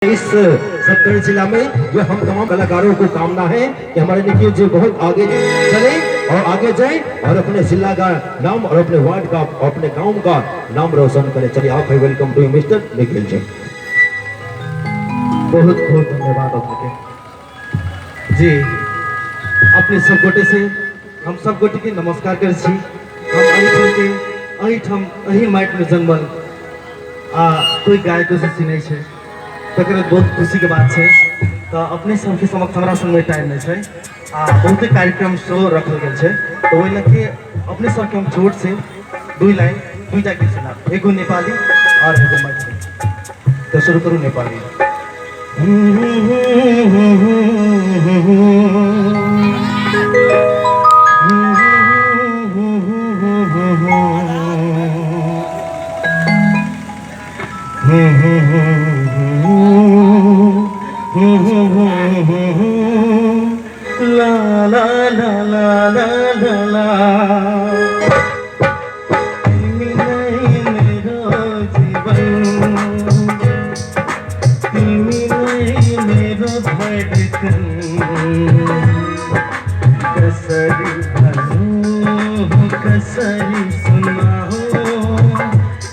इस सत्तर जिला में ये हम तमाम कलाकारों को कामना है कि हमारे निखिल जी बहुत आगे चले और आगे जाएं और अपने जिला का नाम और अपने वार्ड का और अपने गांव का नाम रोशन करें। चलिए आप है welcome to mister Nikhil ji. बहुत बहुत धन्यवाद अपने जी। अपने सब गोटे से हम सब गोटे के नमस्कार कर छी। हम एहिठाम के एहिठाम एही माटि में जन्मल आ कोई गायको से चिन्है छै तकर बहुत खुशी के बात छै। तो अपने सबके समक्ष हमरा संग टाइम नहीं छै आ बहुते कार्यक्रम सेहो रखल गेल छै, तो ओहि लऽ के अपने सबके हम छोट से दुई लाइन दुईटा गीत सुनाब, एगो नेपाली और एगो मैथिली। तो शुरू करू नेपाली। ला ला ला ला ला ला ला। तिमी नै मेरो जीवन, तिमी नै मेरो धडकन, कसरी भन्नु कसरी सुनाऊ,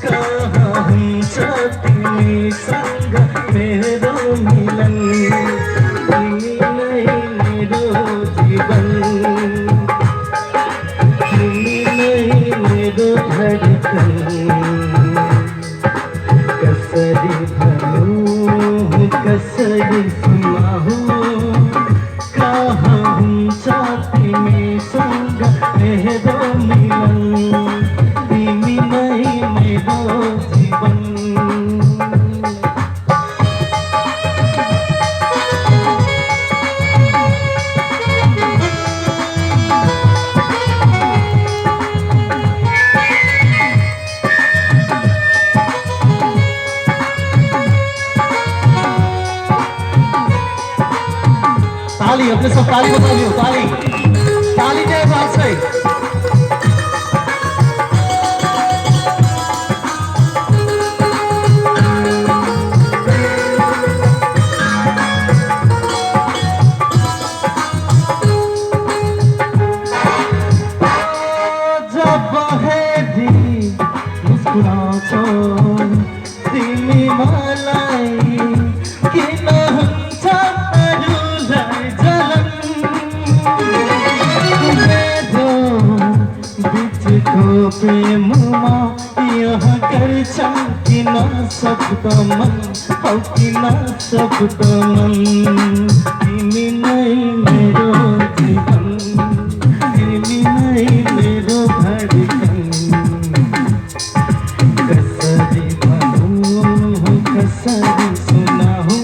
कहाँ हुन्छ तिमीसँग मेरो मिलन, तिमी नै मेरो जीवन, तिमी नै मेरो धडकन, कसरी भन्नु कसरी सुनाऊ, कहाँ हुन्छ तिमीसँग मेरो मिलन, तिमी नै मेरो जीवन। ताली अपने सब ताली बजा लियो, ताली ताली के आवाज से। जब हेरी मुस्कुराउँछौ तिमी मलाई, किन हुन्छ अरूलाई जलन, मेरो बिचको प्रेममा यहाँ गर्छन् किन शब्द मन, हौ किन शब्द मन, तिमी नै मेरो जीवन, तिमी नै मेरो धडकन, कसरी भनौँ कसरी सुनाऊ,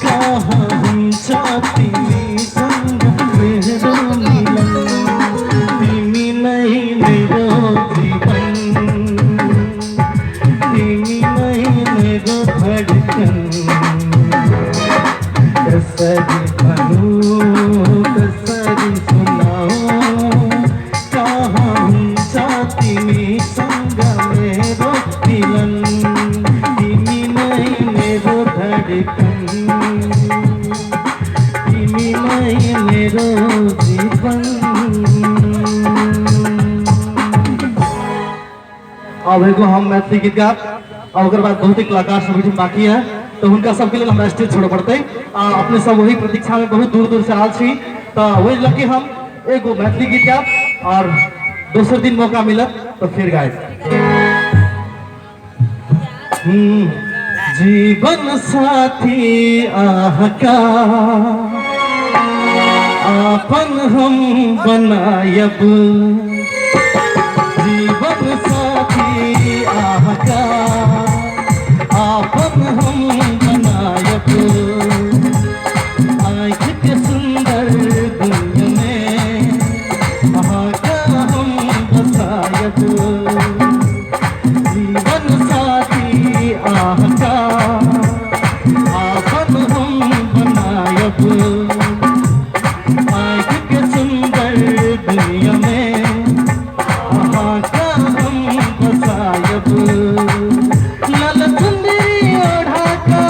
कहाँ हुन्छ तिमीसँग मेरो मिलन, तिमी नै मेरो जीवन, तिमी नै मेरो धडकन, कसरी भनौँ कसरी सुनाऊ, कहाँ हुन्छ तिमीसँग मेरो मिलन, तिमी नै मेरो धडकन, तिमी नै मेरो जीवन। अब एगो हम मैथिली गीत गायब और ओकर बाद बहुते कलाकार सब एहिठाम बाकी है, तो हुनका सबके लेल हमरा स्टेज छोड़ऽ पड़तै। आ अपने सब वही प्रतीक्षा में बहुत दूर दूर से आयल छी, तो वही लऽ के हम एगो मैथिली गीत गायब और दोसर दिन मौका मिलत तो फिर गायब। जीवन साथी अहाँका आपन हम बनायब, जीवन साथी अहाँका आपन हम बनायब, आँखि के सुंदर दुनिया में अहाँका हम बसायब, जीवन साथी अहाँका आपन हम बनायब, आँखि के सुंदर दुनिया में अहाँका हम बसायब, लाल चुनरी ओढ़ा का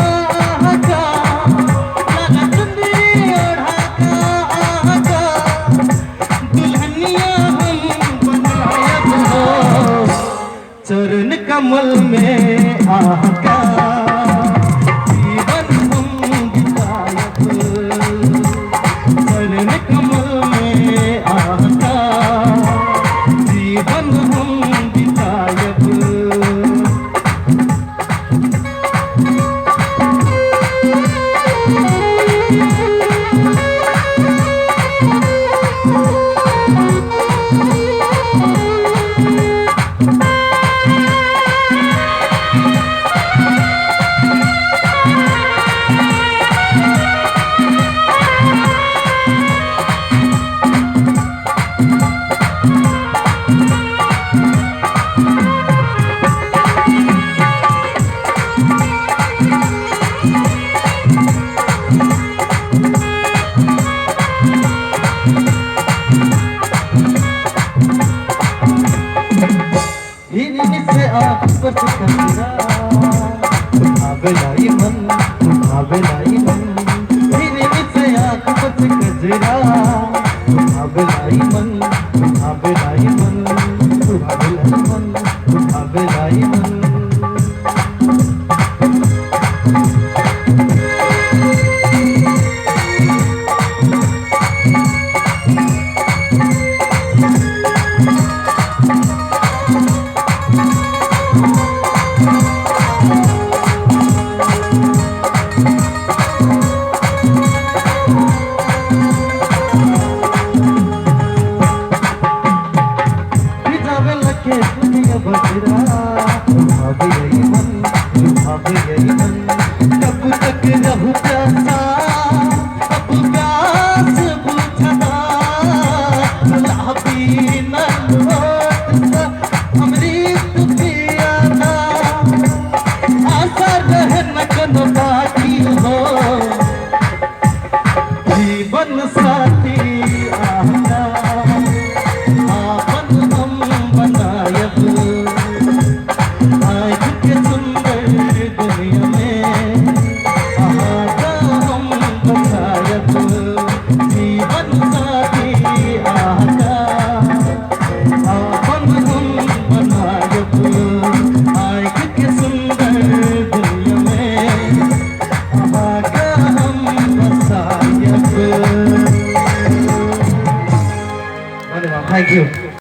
कमल में आका जीवन हम बितायब, चरण कमल में आका जीवन हम बितायब। हिरनी से आँख पर कजरा उठावे लाई मन, उठावे लाई मन। हिरनी से आँख पर कजरा उठावे लाई मन, उठावे लाई मन, उठावे लाई मन, उठावे लाई मन। कब तक रहूं प्यासा